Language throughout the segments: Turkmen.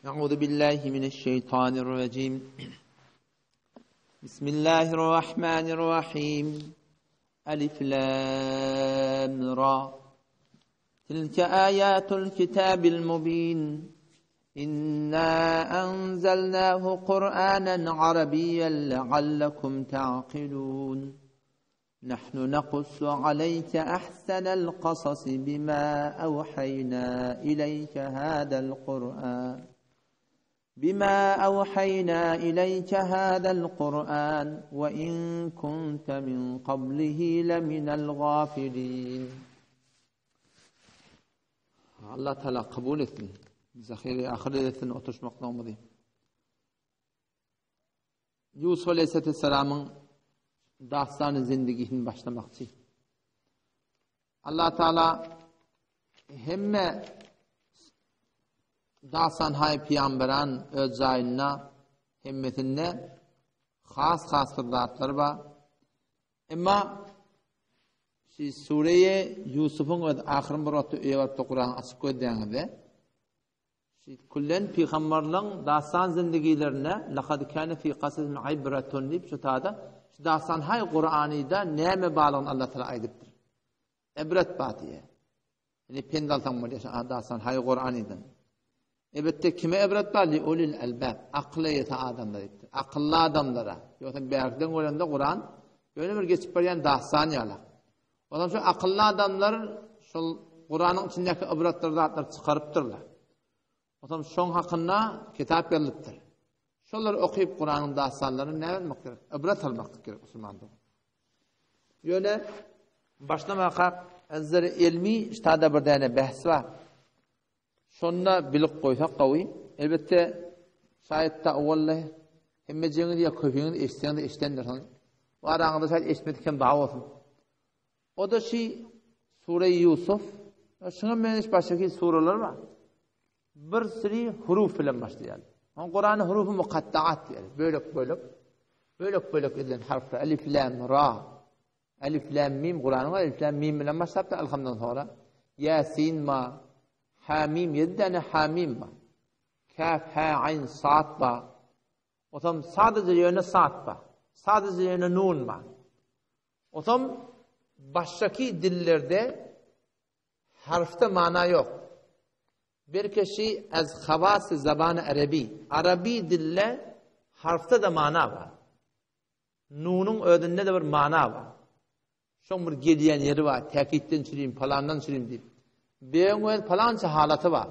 Euzu billahi mineşşeytanirracim. Bismillahirrahmanirrahim. Elif lam ra. Tilke ayatul kitabil mubin. Inna enzelnahu Kur'anen Arabiyyen leallekum ta'qilun. Nahnu nakussu aleyke ahsenel kasasi bima evhayna ileyke hadal Kur'an. Bima evhayna ileyke hadal Kur'an ve in kunte min qablihi leminel gafilin. Allah Teala kabul etsin. Bize hayır ahiret etsin oturuşmaklığımızı. Ýusup aleýhissalamyň dastany zindigisini başlamakçy. Allah Taala hemme dastan haý pygamberan öz jaýynda hemmesinde has has bir zatlar bar. Emma şu sureýe Ýusubyň öz ahyryn bir wagtda öýe baryp Kurany açyp gözleýäňizde Küllen pygamberleň dastan zindigilerinde Lakad kâne fî kasasihim ibretun diýip şu tada şu dastan haý Kuranyda näme barlygyny Allah Taala aýdypdyr. Ibret bar diýe. Ýani pend alsaň bolýar şu dastan haý Kuranydan. Elbetde kime ibret bar? Li ulil albab. Akyla ýeten adamlara diýipdir. Akylly adamlara. Ýogsa bärden görende Kuran ýöne bir geçip barýan dastan ýaly. Ondan şu akylly adamlar şol Kuranyň içindäki ibratlar zatlar çykarypdyrlar. Ondan şoň hakynda kitap ýazylypdyr. Şolar okyp Kuranyň dastanlaryny näme etmek gerek? Ibrat almak gerek musulman dogan. Ýöne başlamaka enzer ilmi ştada bir däne behs bar. Şonda bilip goýsak gowy. Elbetde şaýatda owally hemmejeňiz ýa köpüňiz eşitseňiz eşidendirsiňiz. Bu araňyzda şaýat eşitmedik hem bar bolsun. O-da şi Sure Ýusuf, şuňa meňzeş başga hil sureler bar. Bir süri huruf bilen başlaýar. On Kurany hurufu mukattaat diýär. Bölek-bölek. Bölek-bölek edilen harflar. Elif, lam, ra. Elif, lam, mim Kuranyň elif, lam, mim bilen başlapdyr Elhamdan sonra. Yasin ma, ha, mim, ýedi däne ha, mim bar. Kaf, ha, ayn, sad bar. Otam sadece ýöne sad bar. Sadece ýöne nun bar. Otam başgaky dillerde harfda mana ýok. Belki şi ez havasy zabany arabi. Arabi dille harfda-da mana bar. Nunuň özünde-de bir mana bar. Şoň bir gelýän ýeri bar, täkitden çürim, palandan çürim diýip. Beň öz palança halaty bar.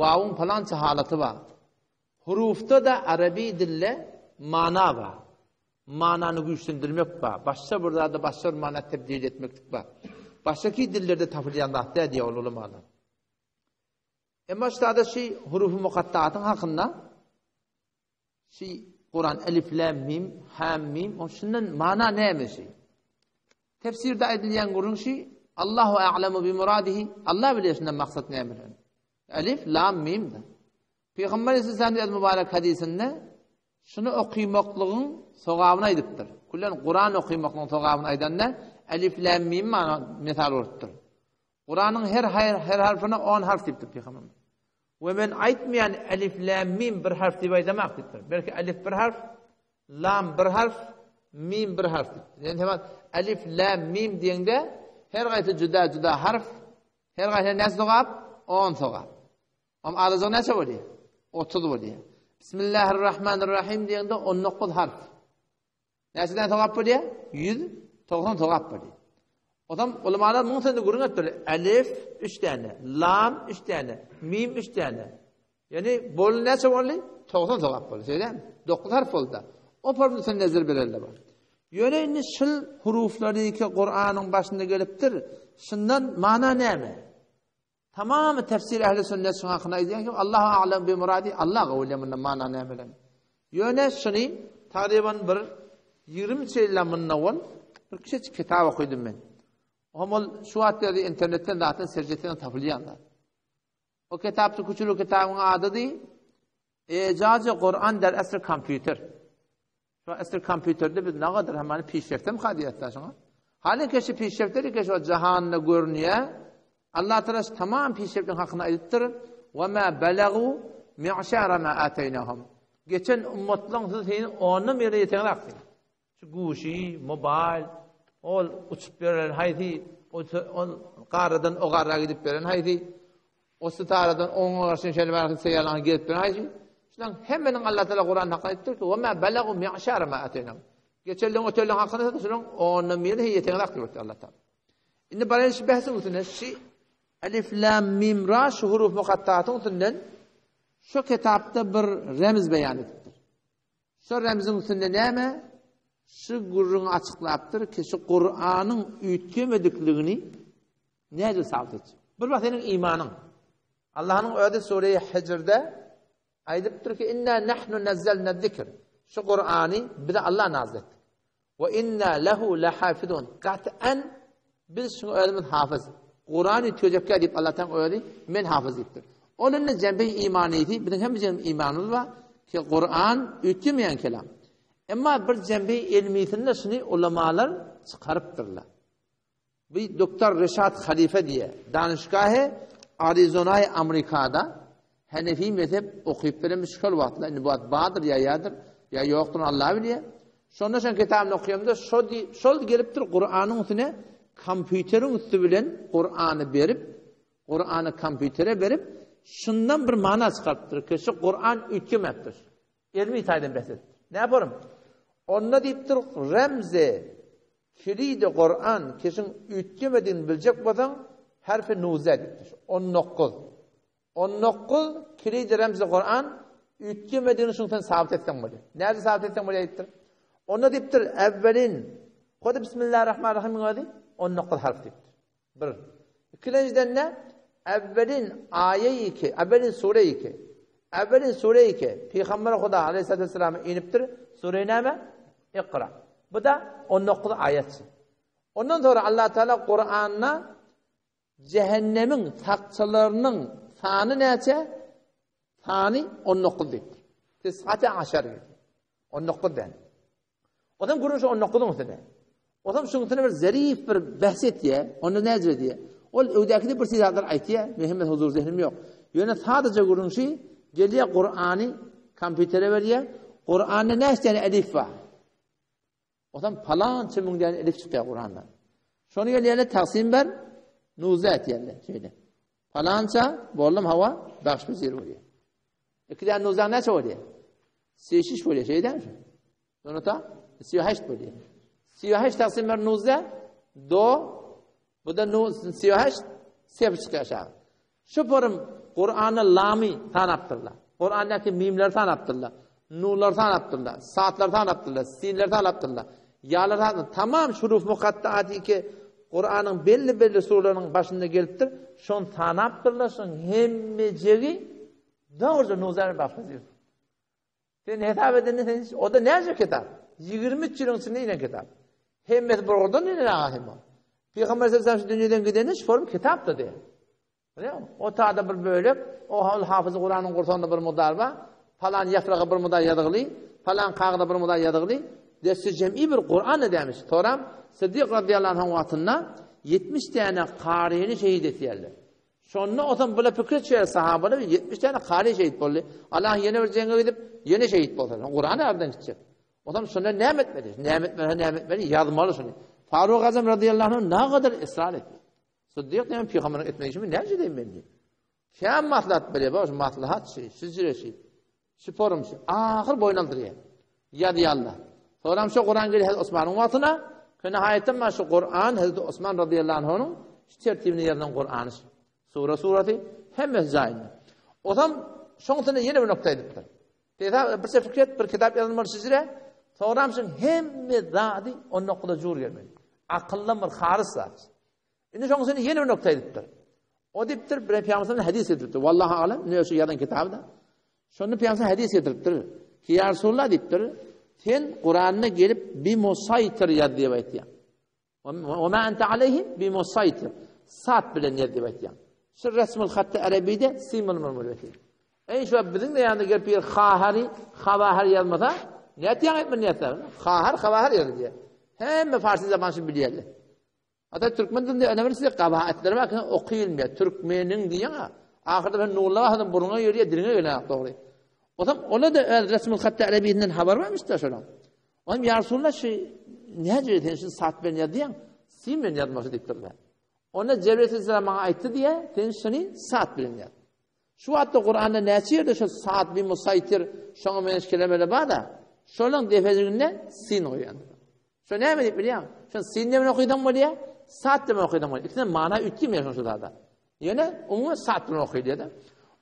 Wawyň palança halaty bar. Hurufda-da arabi dille mana bar. Manany güýçlendirmek bar. Başga bir zada başga bir mana tebdil etmeklik bar. Başgaki dillerde tapylýan zat däl diýýär ol ulamalar. Emma şurada şu hurufu mukattatyň hakynda şu Kuran elif lam mim ha mim o şundan mana näme şu? Tefsirde aýdylýan gürrüň şu Allahu a'lemu bi muradihi Allah bilýär şundan maksat näme. Elif lam mim. Pygamber Aleyhisselam öz mübarek hadysynda şuny okymaklygyň sogabyny aýdypdyr. Küllen Kuran okymaklygyň sogabyny aýdanda Elif Lam Mim mana mysal bolupdyr. Kuranyň her her harfyna 10 harf diýipdir Pygamber. We men aýtmaýan Elif Lam Mim bir harf diýip aýdamak diýipdir. Belki Elif bir harf, Lam bir harf, Mim bir harf diýipdir. Ýani hemen Elif Lam Mim diýende her gaýsy juda-juda harf, her gaýsy näçe sogap? 10 sogap. Am aralygy näçe bolýar? 30 bolýar. Bismillahirrahmanirrahim diýende 19 harf. Näçeden sogap bolýar? 190 sogap bolýar. O zaman ulamalar muň sözüni gürrüň etdiler. Elif 3 däne, lam 3 däne, mim 3 däne. Ýani bol näçe boldy? 90 sogap boldy, şeýdämi? 9 harf boldy. O formda sen nezir berelde bar. Ýöne indi şul huruflary ki Kur'anyň başynda gelipdir. Şundan mana näme? Tamamy tefsir ehli sünnet şuň hakynda aýdýan ki Allahu a'lem bi muradi Allah gowy bilýär munda mana näme bilen. Ýöne şuny tagryban bir 20 ýyl mundan owal bir kiçijik kitap okydym men. Hem ol şu wagt ýerde internetden zaten serjetden tapylýan zat. O kitapda küçük kitabyň adydy Ejaz-y Kur'an der esr kompýuter. Şu esr kompýuterde biz nagadyr hemany pişreftem hadiýatda şoňa. Haly keşi pişrefleri keşi o jahanda görünýär. Allah Teala tamam pişreftiň hakyny aýdypdyr. Wa ma balagu. mi'şara ma ataýnahum. Geçen ummatlaryň siz seni ondan biri ýeteňzak. Şu guşy, mobaýl, ol uçup beren haýsy, ol garradan o garra gidip beren haýsy, o sitaradan oňa garşy şeýle barky seýalany gelip beren haýsy. Şunuň hemmeniň Allah Taala Kur'an hakda aýtdy ki, "Wa ma balagu mi'şara ma ataýnahum." Geçenleň ötenleň hakynda şunuň ondan biri ýeteňzak diýip Allah Taala. Indi baraýyn şu behsiň üstüne, şu Elif, Lam, Mim, Ra şu huruf mukattatyň üstünden şu kitapda bir remz beýan edipdir. Şu remziň üstünde näme? Şu gürrüňi açyklapdyr ki, şu Kur'anyň üýtgemedikligini nädip sabit etjek? Bir bak seniň imanyň. Allah'yň özi sure-i Hijrde aýdypdyr ki, Inna nahnu nazzalna zikr. Şu Kur'any bize Allah nazil etdi. We inna lehu lehafizun. Gat'an biz şuňa özümiz hafyz. Kur'an üýtgejekkä diýip Allah taň özi men hafyz diýipdir. Ol indi jembi imaniyeti biziň hemmämiziň imanymyz bar ki Kur'an üýtgemeýän kelam. Emma bir jembi ilmisinde şuny ulamalar çykarypdyrlar. Bir doktor Reşat Halife diýe, Danyşgahy Arizonaý Amerikada Henefi mezhep okyp berenmiş şol wagtlar, indi bu wagt bardyr ýa ýadyr, ýa ýokdur Allah bilýär. Şonda şoň kitabyny okaýamda şo şol gelipdir Kuranyň üstüne kompýuteriň üsti bilen Kurany berip, Kurany kompýutere berip, şundan bir mana çykarypdyr ki, şu Kuran üýtgemäpdir. Elmi taýdan bes edipdir. Näme Onda diýipdir, remze Kilidi Kuran keşiň üýtgemedigini biljek bolsaň, herfi nuze diýipdir. 19. 19 kilidi remzi Kuran üýtgemedigini şuň sen sabit etseň bolýar. Näde sabit etseň bolýar diýipdir. Onda diýipdir, evvelin Hodi Bismillahirrahmanirrahimiň özi 19 harf diýipdir. Bir. Ikilenjiden ne? Evvelin aýe iki, evvelin sure iki. Evvelin sure iki. Peygamber Huda aleyhissalatu vesselam inipdir. Sure näme? Ikra. Bu da 19 aýatçy. Ondan sonra Allah Teala Kur'an'da cehennemiň sakçylarynyň sany näçe? Sany 19 diýipdir. Tis'ate aşar. 19 däne. Otam gürrüň şu on dokuzyň üstünde. Otam şuň üstünde bir zerif bir bähs etýär. Onda näce diýýär. Ol öwdäkide bir zatlar aýtýar. Men hemme huzur zehnim ýok. Ýöne sadaja gürrüň şu, gelýär Kur'any kompýutere berýär. Kur'anda näçe tane elif bar? Otam palança müň tane elif çykýar Kur'anda. Şony gelýärler taksim ber, nuza etýärler şeýle. Palança boldum hawa, bagş bezir bolýar. İki tane nuzan näçe bolýar? Seşiş bolýar, şeýdämi şu? Donata 38 bolýar. 38 taksim bir nuza do bu da nu 38 sefir çykýar aşağı. Şu forum Kur'an'da lamy tanapdyrlar. Kur'an'daki mimleri tanapdyrlar. Nurlar tanapdyrlar. Saatlar tanapdyrlar. Sinler tanapdyrlar. Ýalar tanapdyrlar. Tamam şuruf mukattaati ki Kur'an'yň belli-belli suralarynyň başynda gelipdir. Şony tanapdyrlar, şoň hemmejegi dogruja nuzar başlaýar. Sen hesap edende sen hiç, o da näce kitap? 23 ýylyň içinde inen kitap. Hemmesi bir oradan inen aga hem o. Peygamber sallallahu aleyhi ve sellem dünýeden gidende şu form kitapdy diýär. Bilýärmi? O tada bir bölek, o hal hafyzy Kuranyň gursagynda bir mudar bar, palan ýapraga bir mudar ýazygly, palan kagyza bir mudar ýazygly, desti jem'i bir Kuran edämiş. Soram Siddik radiyallahu anhuň wagtynda 70 täne karyny şehit etýärler. Şonda otam bula pikir etýär sahabalar 70 täne kary şehit boldy. Allah ýene bir jeňe gidip, ýene şehit bolsa, Kuran aradan gitjek. Otam şonda näme etmeli? Näme etmeli, näme etmeli? Ýazmaly şony. Faruk Azam radiyallahu anh nagadyr ysrar etdi. Sıddyk diýen pygamberiň etmek işimi näce deýin men diýip. Kän maslahat berýär, bak şu maslahat şu, şüjre şu. Şu forum şu. Ahyr boýun aldyrýar. Ýazýarlar. Soram şu Kuran gelýär Hazreti Osmanyň wagtyna. Nihaýetde ma şu Kuran Hazreti Osman radıyallahu anhu'nyň şu tertibini ýazylan Kurany şu. Sura surasy hemmesi jaýynda. Osam şoň üstüne ýene bir nokta edipdir. Kitap bir fikir et, bir kitap ýazylmaly şüjre. Soram şuň hemme zady on noktada jur gelmeli. Akyldan bir harys zat. Indi şoň üstüne ýene bir nokta edipdir. O diýipdir, bir Peygamberimiz hadis getiripdir. Wallahi alem, ne şu ýazan kitaby-da. Şonda Peygamber hadis getiripdir. Ki ya Resulullah diýipdir, sen Kur'anda gelip bi musaytir ýaz diýip aýtýar. Wa ma ente aleyhim bi musaytir. Sat bilen ýaz diýip aýtýar. Şu resmul hatty arabide simul murmuleti. Eý şu biziň de ýanynda gelip bir hahary, habahar ýazmasa, nätýäň aýtma nätýär. Hahar, habahar ýaz diýýär. Hemme farsi zaban şu bilýärler. Ata türkmen dilinde önemli size gabahatlar bar ki okuyulmaýar. Türkmeniň diýýän. Ahyrda sen nurla basadan burnuňa girýär, diliňe gelenok dogry. Otam ola-da öz resmul hatda arabiýinden habar barmyş-da şolaň. Olam ýa Resulallah şu näce sen şu sat bilen ýazýaň, sin bilen ýazmaşy diýipdirler. Onda Jebril aleyhisselam maňa aýtdy diýä, sen şuny sat bilen ýaz. Şu wagtda Kuranda näçe ýerde şu sat bi musaýtir şoňa meňzeş kelemeler bar-da, şolaň defejiginde sin goýýan. Şo näme diýip bilýäň? Şo sin diýip okydan bolýar, sat diýip okydan bolýar. Ikisiniň mana üýtgemeýär şoň şu zada. Ýöne umumy sat bilen okylýar-da.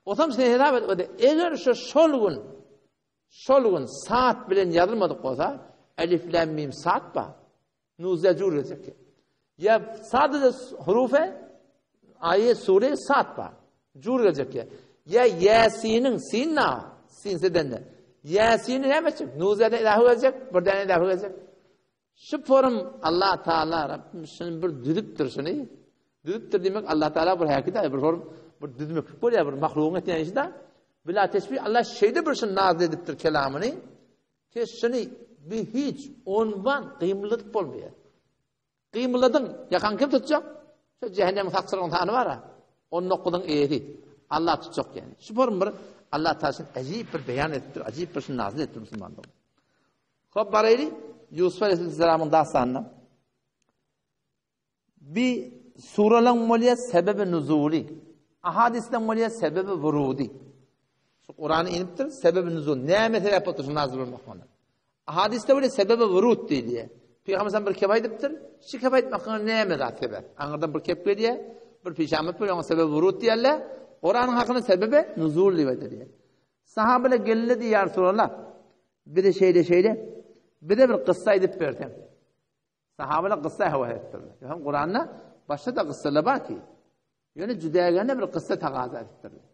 Otam sen hesap et, eger şu şol gün şol gün sat bilen ýazylmadyk bolsa, elif lam mim sat ba. Nuze jur geljek. Ýa sadece hurufe aýe sure sat ba. Jur geljek. Ýa Ýasiniň sin na sin sedende. Ýasini näme etjek? Nuzede ilahy geljek, bir däne ilahy geljek. Şu forum Allah Taala Rabbim şuny bir düzüpdir şuny. Düzüpdir diýmek Allah Taala bir häkide bir forum bir düzmeklik bolýar bir mahlugyň etýän işi-de. Bila teşbih Allah şeýle bir şuny nazil edipdir kelamyny. Ki şuny bir hiç onban gymladyp bolmaýar. Gymladyň, ýakaň kim tutjak? Şu cehennemiň sakçylaryň sany bar-a. On dokuzyň eýesi. Allah tutjak ýani. Şu form bir Allah Taala ajib bir beýan edipdir, ajib bir şuny nazil etdi musulmanlara. Hop baraýly Ýusuf aleyhisselamyň dastanyna. Bi suralaň bolýar sebebi nuzuly. Ahadisleň bolýar sebebi wurudy. Şu Kur'an inipdir, sebebi nuzul. Näme sebäp bolupdyr şu nazil bolmaklygyna? Ahadisde bolýar sebebi wurud diýilýär. Pygamber bir kep aýdypdyr. Şu kep aýtmaklygyna näme zat sebäp? Aňyrdan bir kep gelýär, bir pişamat bolýar, oňa sebebi wurud diýerler. Kur'anyň hakyna sebebi nuzul diýip aýdylýar. Sahabeler geldi diýýär Resulallah. Bize şeýle şeýle bize bir kyssa aýdyp berseň. Sahabalar gyssa höwes edipdirler. Ýöne Kuranda başga-da gyssalar bar ki, ýöne jüdägene bir gyssa tagaza edipdirler.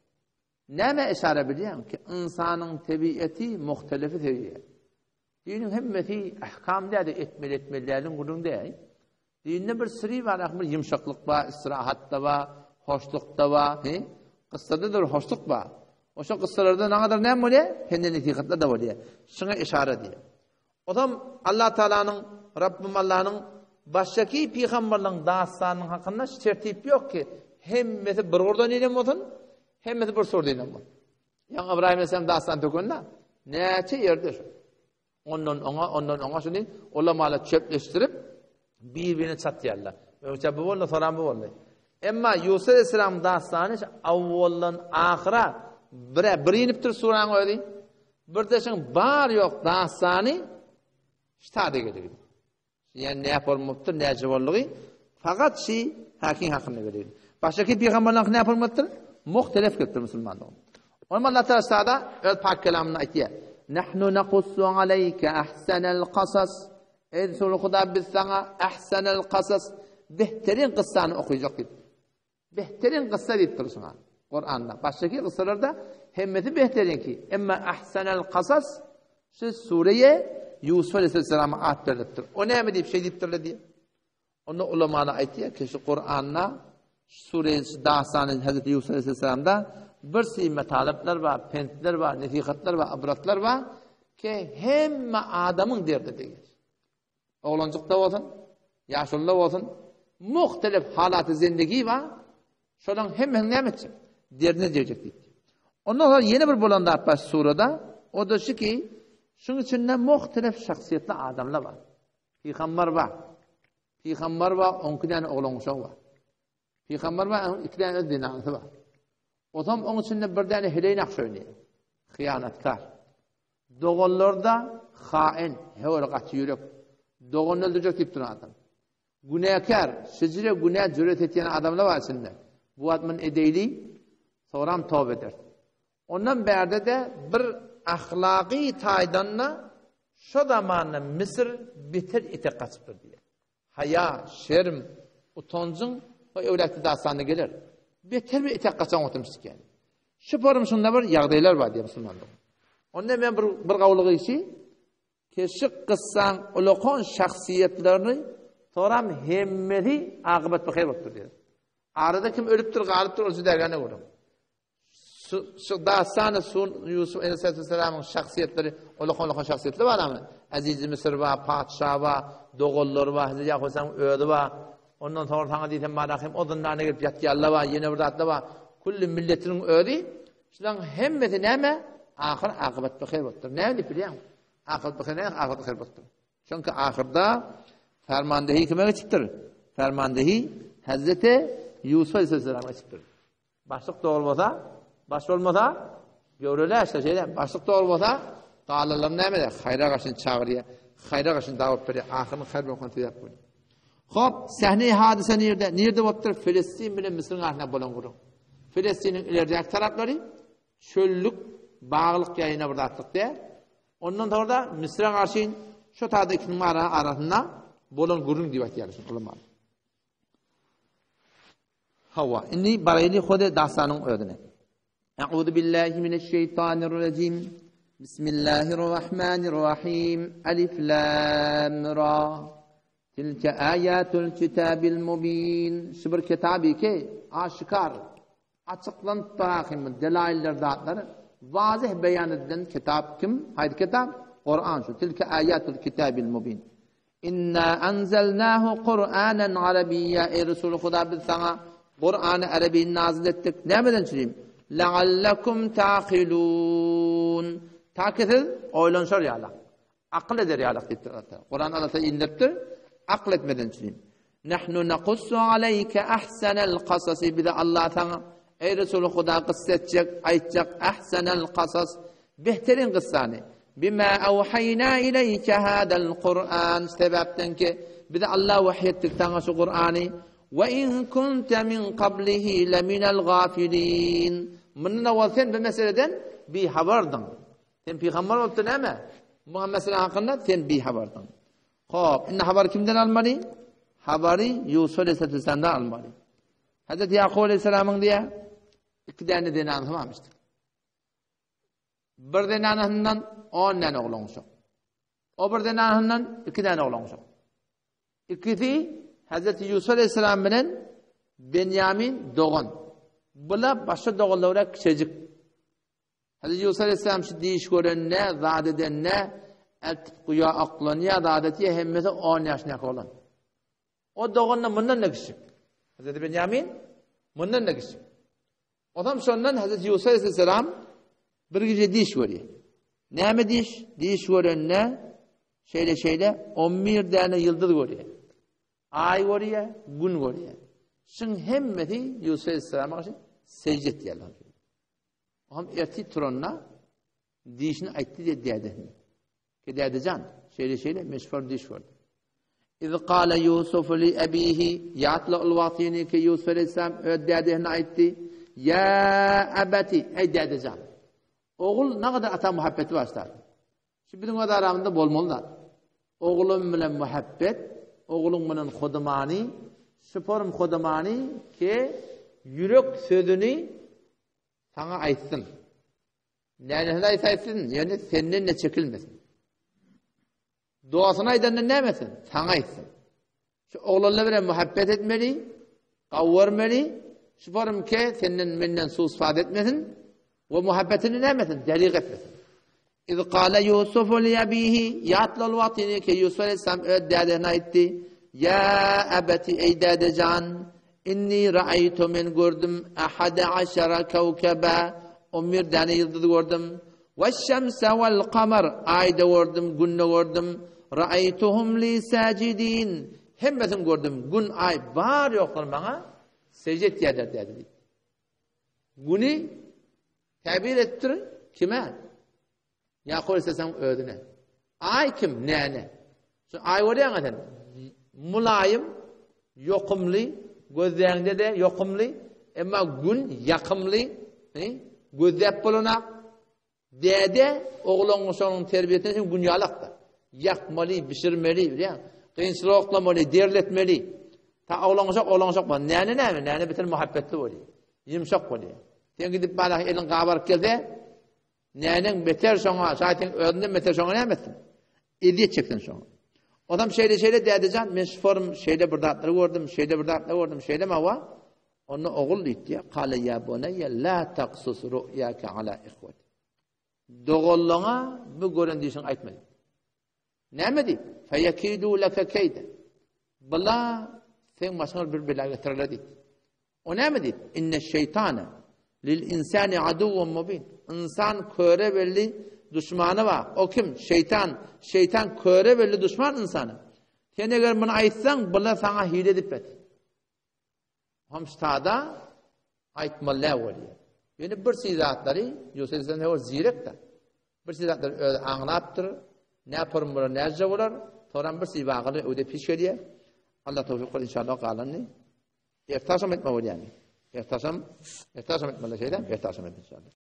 Näme işara bilýäň ki, ynsanyň tebiaty muhtelifi söýýär. Diniň hemmesi ahkam däl-de, etmeli etmeli däliň gürrüň däl. Dinde bir syry bar, bir ýumşaklyk bar, istirahat-da bar, hoşluk-da bar, he? Gyssada-da bir hoşluk bar. Oşa gyssalarda nägadar näme bolýar? Pende-nesihatlar-da bolýar. Şuňa işara diýýär. Ozam Allah Taalanyň, Rabbim Allanyň başdaky pygamberleriň dastanynyň hakynda şu tertip ýok ki, hemmesi bir gurdan inen bolsun, hemmesi bir surda inen bolsun. Ýaňy Ybraýym aleyhisselam dastany tökende, näçe ýerde şu. Ondan oňa, ondan oňa şuny ulamalar çöpleşdirip bir-birine çatýarlar. Öňçe bu boldy, soňra bu boldy. Emma Ýusuf aleyhisselam dastany awwaldan ahyra bire bir inipdir suraň özi. Bir deşiň bar ýok dastany ştada geldi. Ýani näme bolmupdyr, näce boldugy fakat şi hakim hakynda geldi. Başga pygamberler näme bolmupdyr? Muhtelif gelipdir musulmanlar. Onuň Allah Taala sada öz pak kelamynda aýtýar. Nahnu naqussu alayka ahsanal qasas. Ey Resul Huda biz sana ahsanal qasas behterin kyssany okuyacak diýip. Behterin kyssa diýip dur şuňa. Kuranda. Başdaky kyssalarda hemmesi behterinki. Emma ahsanal kasas şu sureye Ýusuf aleyhisselama at berlipdir. O näme diýip şey diýipdirler diýip. Onda ulamalar aýtýar ki şu Kuranda şu sure dastany Hazreti Ýusuf aleyhisselamda bir si metalyplar bar, pentler bar, nesihatlar bar, ibratlar bar ki hemme adamyň derdi degýär. Oglanjykda bolsun, ýaşulyda bolsun, muhtelif halaty zindigi bar. Şolaryň hemmesini näme etjek? Derdine degjek diýip. Ondan soň ýene bir bolan zat bar surada, o da şu ki, şuň içinde muhtelif şahsyýetli adamlar bar. Pygamber bar. Pygamber bar, onki däne oglan uşagy bar. Pygamber bar, onuň iki däne öz zenanasy bar. Otam oň içinde bir däne heleý nakş oýnaýar. Hyýanatkar. Doganlar-da hain, höwür gaty ýürek. Doganyny öldürjek diýip duran adam. Günäkär, şejire günä jüret etýän adamlar bar içinde. Bu wagt muny edeýli, soňram toba ederis. Ondan bärde-de bir ahlagy taýdan-da şo zamanda Müsür beter etek gaçypdyr diýýär. Haýa, şerm, utanjyň o öwlätde dastanda geler. Beter bir etek gaçan oturmuş eken. Şu forum şunda bir ýagdaýlar bar diýip musulmanlar. Onda men bir bir gawlygy işi keşik gyssaň ulakan şahsyýetlerini soram hemmesi akybat bir haýr bolupdyr diýär. Arada kim ölüpdir, galypdyr, ol jüdägäne görüň. Şu dastany Sun Ýusuf aleyhisselamyň şahsyýetleri, ulakan-ulakan şahsyýetler bar ama. Aziz Misr bar, patyşa bar, doganlary bar, Hazreti Ýakup aleyhisselamyň özi bar. Ondan soňra saňa diýsem Malahym o zyndana gelip ýatýanlar bar, ýene bir zatlar bar. Külli milletiniň özi, şularyň hemmesi näme? Ahyr akybat bi haýr bolupdyr. Näme diýip bilýäň? Akybat bi haýr näme? Akybat bi haýr bolupdyr. Çünki ahyrda fermandehi kime geçipdir? Fermandehi Hazreti Ýusuf aleyhisselam geçipdir. Başlyk dogry bolsa, baş bolmasa, göwreli işte şeýle. Başlyk dogry bolsa, galanlar näme eder? Haýra garşy çagyrýar. Haýra garşy dawat berýär. Ahyryny haýr bolkan sebäp bolýar. Hop, sahne hadysa nirde? Nirde bolupdyr? Filistin bilen Müsüriň arasynda bolan gürrüň. Filistiniň ileridäki taraplary çöllük, baglyk ýaýyna bir zatlyk däl. Ondan soňra da Müsüre garşy şu taýda ikisiniň arasynda bolan gürrüň diýip aýtýarlar şuny ulama. Hawa, indi baraýly hode dastanyň özüne. A'udhu billahi mineşşeýtanirrajim. Bismillahirrahmanirrahim. Alif lam ra. Tilke ayatul kitabil mubin. Şu bir kitaby ki aşikar açyklanyp barahym delailler zatlar wazih beýan edilen kitap kim? Haýsy kitap? Kur'an şu. Tilke ayatul kitabil mubin. Inna anzalnahu Kur'anen arabiyya Ey Resuly Huda biz saňa Kur'any arabi nazil etdik. Nämeden üçin? La'allakum taqilun. Ta ki siz oýlanşar ýaly. Akyl eder ýaly diýipdir Allah. Kur'an Allah taala indiripdir. Akyl etmeden üçin. Nahnu naqussu aleyke ahsanal qasas bize Allah saňa Ey Resuly Huda kyssa etjek, aýtjak ahsanal qasas Behterin kyssany. Bima awhaýna ileýke hadal Kur'an sebäpden ki bize Allah wahy etdik saňa şu Kur'any we in kunte min qablihi leminel gafilin. Mundan owal sen bu meseleden bihabardyň. Sen pygamber bolupdy näme? Bu mesele hakynda sen bihabardyň. Hop, indi habary kimden almaly? Habary Ýusuf aleyhisselamdan almaly. Hazreti Ýakup aleyhisselamyň diýä iki däne zenanysy barmyşdyr. Bir zenanasyndan on däne oglan uşak. O bir zenanasyndan iki däne oglan uşak. Ikisi Hazreti Ýusuf aleyhisselam bilen Benýamin dogan. Bula başga doganlara kiçejik. Hazreti Ýusuf aleyhisselam şu diş görende, zat edende, eltip guýa oklanýar, zat etýär, hemmesi 10 ýaşyndaky oglan. O dogan da mundan da kiçijik. Hazreti Benýamin mundan da kiçijik. Onam şondan Hazreti Ýusuf aleyhisselam bir gije diş görýär. Näme diş? Diş görende şeýle şeýle 11 däne ýyldyz görýär. Aý görýär, gün görýär. Şuň hemmesi Ýusuf aleyhisselama garşy secde etýärler. Oňam ertir turanda dişini aýtdy diýdi dädesine. Ki dädejan, şeýle-şeýle men şular diş gördüm. Iz kale Ýusuf li abihi, ýatla ol wagtyny ki Ýusuf aleyhisselam öz dädesine aýtdy, Ýa abati, eý dädejan. Ogul nagada ata muhabbeti başlar. Şu biziň öz aramyzda bolmaly zat. Oglum bilen muhabbet, ogluň bilen hodumany, şuporym hodumany ki ýürek sözüni saňa aýtsyn. Nänesini aýtsa aýtsyn, ýöne senden de çekilmesin. Dostuna aýdanda näme etsin? Saňa aýtsyn. Şu oglanlar bilen muhabbet etmeli, gawurmaly, şu forumke senden menden susfat etmesin we muhabbetini näme etsin? Deriq etmesin. İz qala Yusuf li abihi ýatla ol wagtyny ki Yusuf aleyhisselam öz dädesine aýtdy. Ya abati ey dädejan Inni ra'aýtu men gördüm ahada aşara kawkaba on bir däne ýyldyz gördüm. Weş-şemse wal-kamar aýda gördüm, günde gördüm. Ra'aýtuhum li sajidin hemmesini gördüm. Gün, aý bar ýoklar maňa sežde etýärler diýdi diýdi. Güni täbir etdir kime? Ýakup aleyhisselam özüne. Aý kim? Näne? Şu aý görýäňä sen. Mulaýym, ýokumly, gözläňde-de ýokumly, emma gün ýakymly, gözläp bolanak. Däde oglan şonuň terbiýesine sen gün ýalakda. Ýakmaly, bişirmeli, bilýäň. Kynçylyk oklamaly, derletmeli. Ta oglan uşak, oglan uşak bol. Näne näme? Näne bitin muhabbetli bolýar. Ýumşak bolýar. Sen gidip bala eliň gabaryp gelse, Näneň beter şoňa, şaýtyň özünden beter şoňa näme etsin? Ezýet çeksin şoňa. Onam şeýle-şeýle dädejan, men şu forum şeýle bir zatlary gördüm, şeýle bir zatlary gördüm, şeýle mawa. Onda ogul diýdi, Kale ýa bunayya la taqsus ru'yaka ala ihwati. Doganlaňa bu gören dişiňi aýtma diýdi. Näme diýip? Feyekidu leke keýde. Bula seň başyňa bir bela getirerler diýdi. O näme diýip? Inne şeýtane. Lil insani aduwwun mubin. Ynsan köre belli duşmany bar. O kim? Şeýtan. Şeýtan köre belli duşman ynsana. Sen eger muny aýtsaň, bular saňa hile edip bet. Hem ştada aýtmaly däl bolýar. Ýöne bir şey zatlary Ýusup aleyhisselam o zirek-de. Bir şey zatlary özi aňlapdyr. Ne form bolar, näce bolar. Soran bir şey wakaly öde piş gelýär. Allah towfik bersin inşallah galanyny. Erte agşam etme bolýar. Erte agşam, erte agşam etmeli şeýle, erte agşam et inşallah.